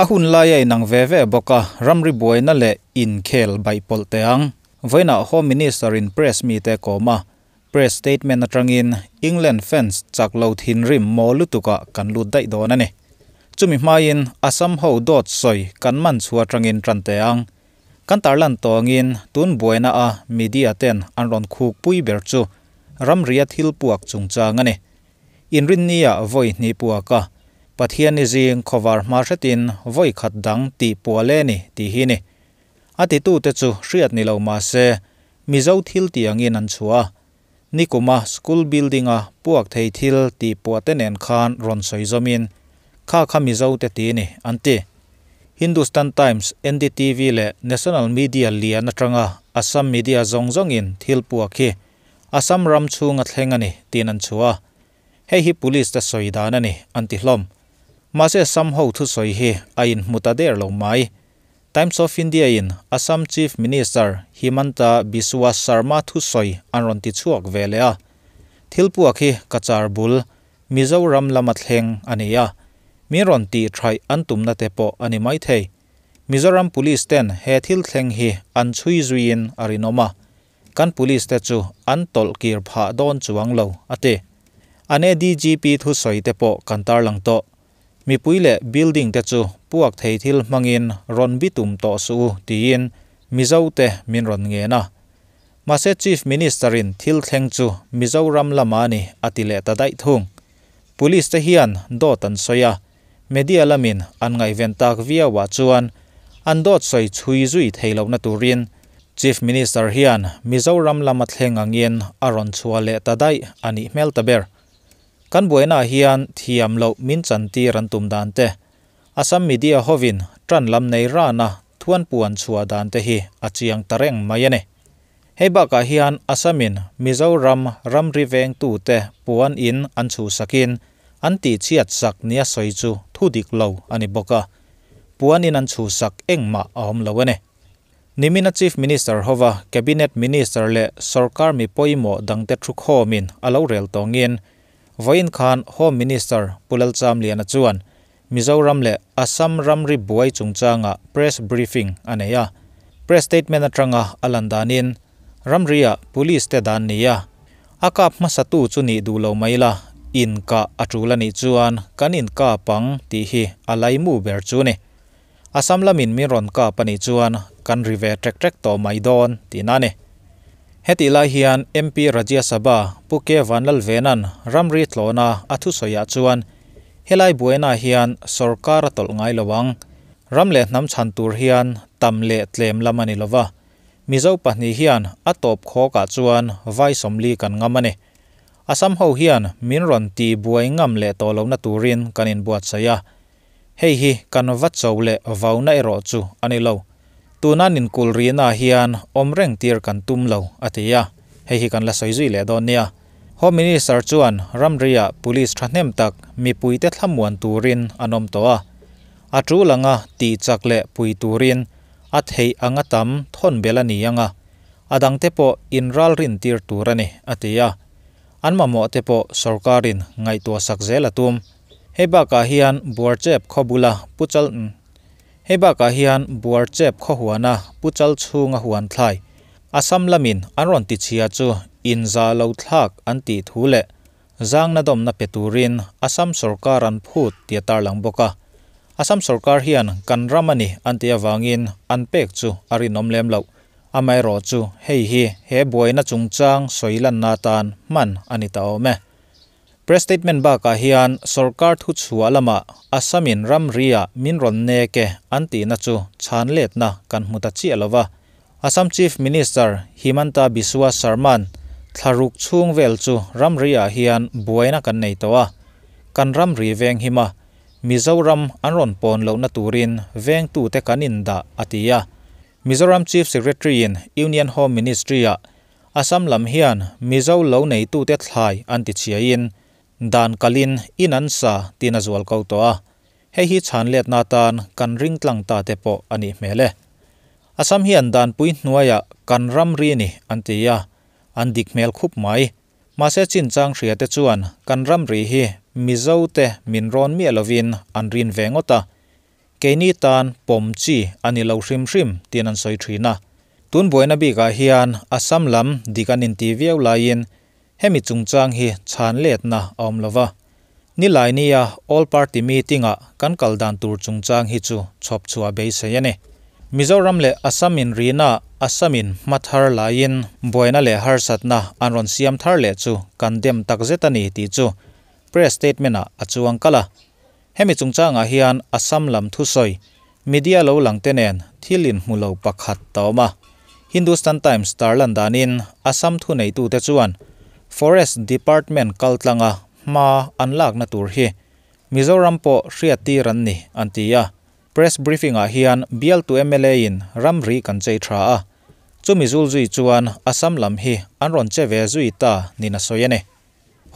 A hun lai a inang ve ve bawk a, ramri buaina leh inkhel baihpawlh teh ang. Vawiinah Home Minister in press mite kawm a, press statement atangin England fans chak lo thinrim maw lutukah kan lut daih dawn a ni. Chumi hmain Assam ho dawt sawi kan man chhuah atangin tan teh ang. Kan tarlan tawngin tun buaina a media ten an rawn khuk pui ber chu ramria thil puak chungchang a ni. Inrinnia vawi hnih puak a, Pathianni zing khawvar hma hretin vawi khat dang tih puah le ni tih hi ni. A titute chu hriat ni lo mah se Mizo thil tiangin an chhuah a. Nikuma school building a puak thei thil tih puah te nen khan rawn sawi zawmin kha kha Mizo te ti ni an ti. Hindustan Times, NDTV leh National Media lian atanga Assam media zawng zawngin thil puak hi Assam ram chhunga thleng a ni tiin an chhuah a. Hei hi police te sawi dan a ni an ti hlawm. Mahse Assam ho thusawi hi a inhmu ta der lo mai. Times of India in Assam Chief Minister Himanta Biswa Sarma thusawi an rawn ti chhuak ve leh a. Thil puak hi Cachar bul, Mizoram lama thleng a ni a. Min rawn tih thaih an tumna te pawh a ni maithei. Mizoram Police ten he thil thleng hi an chhui zuiin a rinawm a. Kan police te chu an tawlh kir phah dawn chuang lo, a ti. An ADGP thusawi te pawh kan tarlang tawh. Mipui leh building te chu puak thei thil hmangin rawn bitum tawh suh u tiin Mizo te min rawn ngen a. Mahse Chief Minister in thil thleng chu Mizoram lama ni a ti leh ta daih thung. Police te hian dawt an sawi a, media lamin an ngaihven tak viau ah chuan an dawt sawi chhui zui thei lohna turin Chief Minister hian Mizoram lama thleng angin a rawn chhuah leh ta daih a nih hmel ta ber. Kan buainaah hian thiam loh min chantir an tum dan te, Assam media hovin tan lam nei rana thuan puan chhuah dan te hi a chiang ta reng mai a ni. Hei bakah hian Assamin Mizoram ramri vengtute puan in an chhuhsakin an tihchhiat sak nia sawi chu thu dik lo a ni bawk a, puan in an chhuhsak engmah a awm lo a ni. Nimina Chief Minister hova Cabinet Minister leh sorkar mi pawimawh dangte thu khawmin a lo rel tawngin vawiin khan Home Minister Pu Lalchamliana chuan Mizoram leh Assam ramri buai chungchanga press briefing a nei a. Press statement atanga a lan danin ramria police te dan ni a, a kap hmasatu chu nih duh lo mai la, in kah a tul a nih chuan kan in kap ang tih hi a laimu ber chu ni. Assam lamin min rawn kap a nih chuan kan ri ve trek trek tawh mai dawn tihna a ni. Hetih lai hian MP Rajya Sabha Pu K Vanlalvena'n ramri tlawhna a thusawiah chuan helai buainaah hian sorkar a tawlh ngai lo ang. Ram leh hnam chhan tur hian tam leh tlem lam a ni lova. Mizo pahnih hian a tawp khawkah chuan vai 40 kan ngam a ni. Assam ho hian min rawn tih buai ngam leh tawh lohna turin kan inbuatsaih a. Hei hi kan va cho leh vauna erawh chu a ni lo. Tuna ninkul rihnaah hian awm reng tir kan tum lo, a ti a. Hei hi kan la sawi zui leh dawn nia. Home Minister chuan ramriah police thahnem tak mipuite thlamuan turin an awm tawh a. A tul anga tih chak leh pui turin a theih anga tam thawn bel a ni anga, a dangte pawh inralrin tir tur a ni, a ti a. An mamawh te pawh sorkarin ngaihtuah sak zel a tum. Hei bakah hian Buarchep khaw bula Puchal Hei bakah hian Buarchep khaw huana Puchal chhunga huan thlai Assam lamin an rawn tichhia chu inza lo thlak an tih thu leh zangna dawmna pe turin Assam sorkar an phut tih a tarlang bawk a. Assam sorkar hian kan ram a ni an tih avangin an pek chu a rinawm lem loh. Amaherawh chu hei hi he buaina chungchang sawi lanna atan hman a ni ta awm e. Press statement bakah hian sorkar thu chhuah lamah Assamin ramriah min rawn nek e an tihna chu chhan letna kan hmu ta chiah lova. Assam Chief Minister Himanta Biswa Sarma'n thlaruk chhung vel chu ramriah hian buaina kan nei tawh a, kan ramri veng him a, Mizoram an rawn pawn lohna turin vengtute kan indah a ti a. Mizoram Chief Secretary-in Union Home Ministry-ah Assam lam hian Mizo lo neitute thlai an ti chhiain dan kalin in an sa tiin a zual ko tawh a, hei hi chhan letna atan kan ring tlang ta te pawh a nih hmel e. Assam hian danpui hnuaiah kan ramri ni an ti a, an dik hmel khup mai. Mahse chinchang hria te chuan kan ramri hi Mizo te min rawn miah lovin an rin ve ngawt a. Keini tan pawm chi a ni lo hrim hrim tiin an sawi thin a. Tun buaina bikah hian Assam lam dik an inti viau laiin hemi chungchang hi chhan letna a awm lova. Nilaini-a All Party Meeting-ah kan kal dan tur chungchang hi chu chhawp chhuah beisei a ni. Mizoram leh Assam inrina Assam-in hma thar laiin buaina leh harsatna an rawn siam thar leh chu kan dem takzet a ni tih chu Press statement-ah a chuang kalh a. Hemi chungchangah hian Assam lam thusawi media lo lang te nen thil inhmu lo pakhat a awm a. Hindustan Times tarlan danin Assam thuneitute chuan Forest Department kaltlanga hma an lakna tur hi Mizoram pawh hriattir an ni an ti a. Press briefing-ah hian bialtu MLA-in ramri kan chei tha a, chumi zul zui chuan Assam lam hi an rawn che ve zui ta niin a sawi a ni.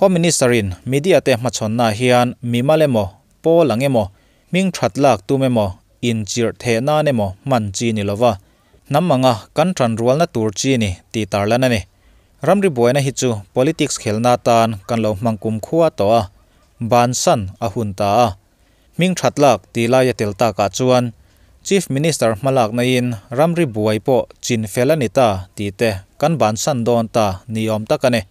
Home Minister-in media te hmachhawnna hian mimal emaw, pawl ang emaw, hming that lak tum emaw, inchirh theh nan emaw hman chi ni lova, hnam anga kan tanrualna tur chi ni tih tarlan a ni. Ramri buaina hi chu politics khelna atan kan lo hmang kumkhua tawh a, bansan a hun ta a. Hming that lak tih laia tel takah chuan Chief Minister hmalaknain ramri buai pawh chin fel a ni ta tih te kan bansan dawn ta ni awm tak a ni.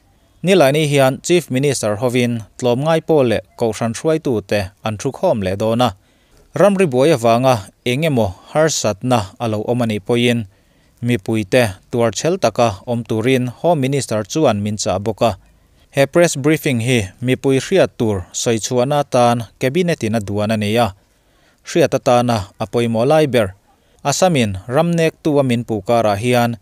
Nilaini hian Chief Minister hovin tlawmngai pawl leh Kohhran hruaitute an thukhawm leh dawn a. Ramri buai avanga eng emaw harsatna a lo awm a nih pawhin mipuite tuarchhel taka awm turin Home Minister chuan min chah bawk a. He press briefing hi mipui hriat tur sawi chhuahna atan Cabinet-in a duan a ni a. Hriat atana a pawimawh lai ber, Assam-in ram nektu a min puh karah hian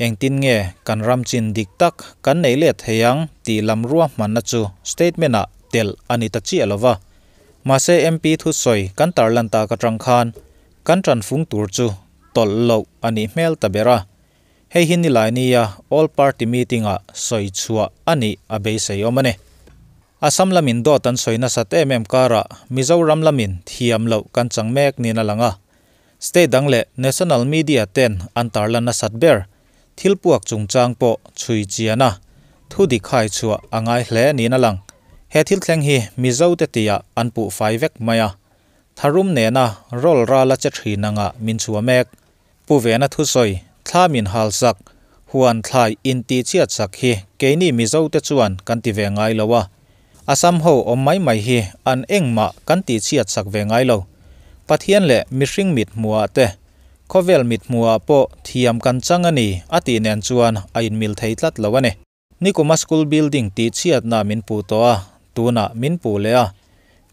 engtin nge kan ram chin dik tak kan neih let thei ang tih lam ruahmanna chu statement-ah telh a ni ta chiah lo va. Mahse MP thusawi kan tarlan tak atang khan kan tanfung tur chu tawlh loh a nih hmel ta ber a. Hei hi Nilaini-a All Party Meeting-ah sawi chhuah a nih a beisei awm a ni. Assam lamin dawt an sawi nasat em em karah Mizoram lamin thiam loh kan chang mek niin a lang a. State dang leh national media ten an tarlan nasat ber thil puak chungchang pawh chhui chian a, thu dik hai chhuah a ngai hle niin a lang. He thil thleng hi Mizote tiah an puh fai vek mai a. Tharum nena rawl ral a che thin anga min chhuah mek. Pu Vena thusawi, thla min hal sak, huan thlai intih chhiat sak hi keini Mizote chuan kan ti ve ngai lo a. Assam ho awm mai mai hi an engmah kan tih chhiat sak ve ngai lo. Pathian leh mihring mit hmuhah te, khawvel mit hmuhah pawh thiam kan chang a ni a tih nen chuan a inmil thei tlat lo a ni. Nikuma school building tih chhiatna min puh tawh a, tunah min puh leh a.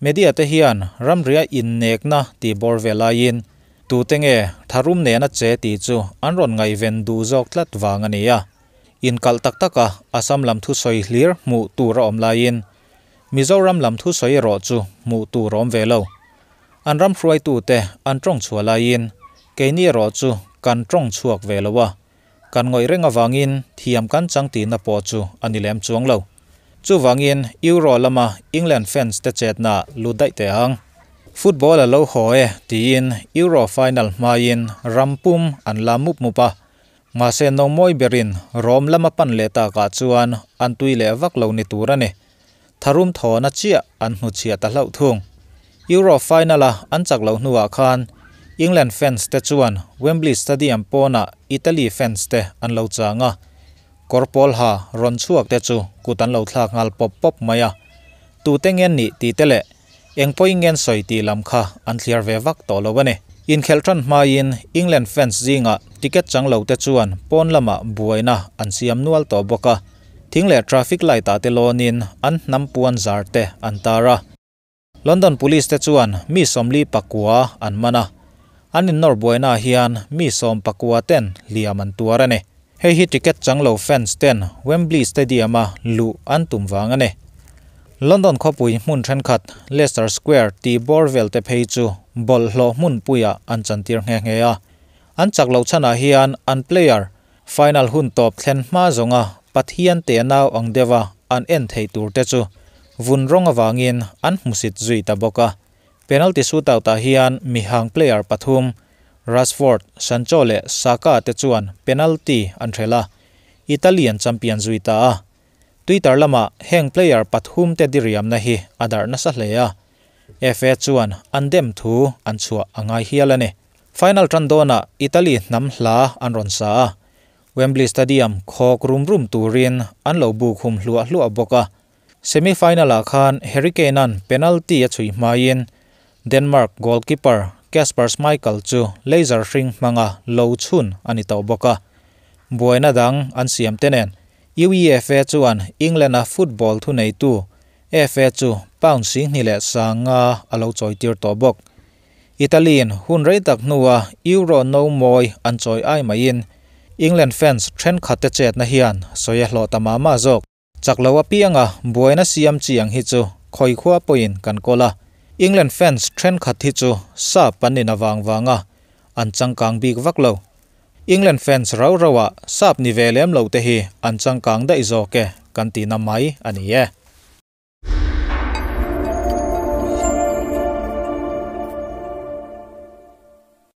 Media te hian ramria innekna tih bawr ve laiin tute nge tharum nena che tih chu an rawn ngaihven duh zawk tlat vang a ni a. Inkalh tak taka Assam lam thusawi hlir hmuh tur a awm laiin Mizoram lam thusawi erawh chu hmuh tur a awm ve lo. An ram hruaitute an tawng chhuah laiin keini erawh chu kan tawng chhuak ve lo a. Kan ngawih reng avangin thiam kan chang tihna pawh chu a ni lem chuang lo. Chuvangin Euro lama England fans te chetna lut daih teh ang. Football a lo haw e tiin Euro final hmaiin ram pum an la mup mup a. Mahse nomawi berin Rome lama pan leh takah chuan an tui leh vak lo ni tur a ni. Tharum thawhna chiah an hnuchhiah ta hlauh thung. Euro final-a an chak loh hnuah khan England fans te chuan Wembley Stadium pawnah Italy fans te an lo chang a, kawr pawl ha rawn chhuak te chu kut an lo thlak nghal pawp pawp mai a. Tute ngen nih tih te leh eng pawhin ngen sawi tih lam kha an thliar ve vak tawh lo a ni. Inkhelh tan hmain England fans zingah ticket chang lo te chuan pawn lamah buaina an siam nual tawh bawk a. Thing leh traffic light ah te lawnin an hnam puan zar te an tar a. London Police te chuan mi 49 an man a. An innawr buainaah hian mi 19 ten hliam an tuar a ni. Hei hi ticket chang lo fans ten Wembley Stadium a luh an tum vang a ni. London khawpui hmun thenkhat Leicester Square tih bawr vel te phei chu bawlhhlawh hmunpuiah an chantir nghe nghe a. An chak loh chhanah hian an player Final hun tawp thlen hma zawnga Pathian te nau ang deuha an en theih tur te chu vun rawng avangin an hmusit zui ta bawk a. Penalty shootout ah hian mihang player pathum Rashford, Sancho leh Saka te chuan penalty an hrelh a, Italy an champion zui ta a. Twitter lamah heng player pathum te diriamna hi a darh nasa hle a. FA chuan an dem thu an chhuah a ngai hial a ni. Final tan dawnah Italy hnam hla an rawn sa a, Wembley Stadium khawk rum rum turin an lo buk hum hluah hluah bawk a. Semi-final-ah khan Harry Kane-a'n penalty a chhui hmain Denmark goalkeeper Kasper Schmeichel chu laser hring hmanga lo chhun a ni tawh bawk a. Buaina dang an siam te nen UEFA chuan England-a football thuneitu FA chu pound 25,000 a lo chawitir tawh bawk. Italy-in hun rei tak hnua Euro no mawi an chawi ai maiin England fans thenkhat te chetna hian sawi a hlawh ta mah mah zawk. Chak lo apianga buaina siam chiang hi chu khawi khua pawhin kan kawl a. England fans thenkhat hi chu sap an in avang vanga an changkang bik vak lo. England fans rau rauah sap ni ve lem lo te hi an changkang daih zawk e kan tihna mai a ni e.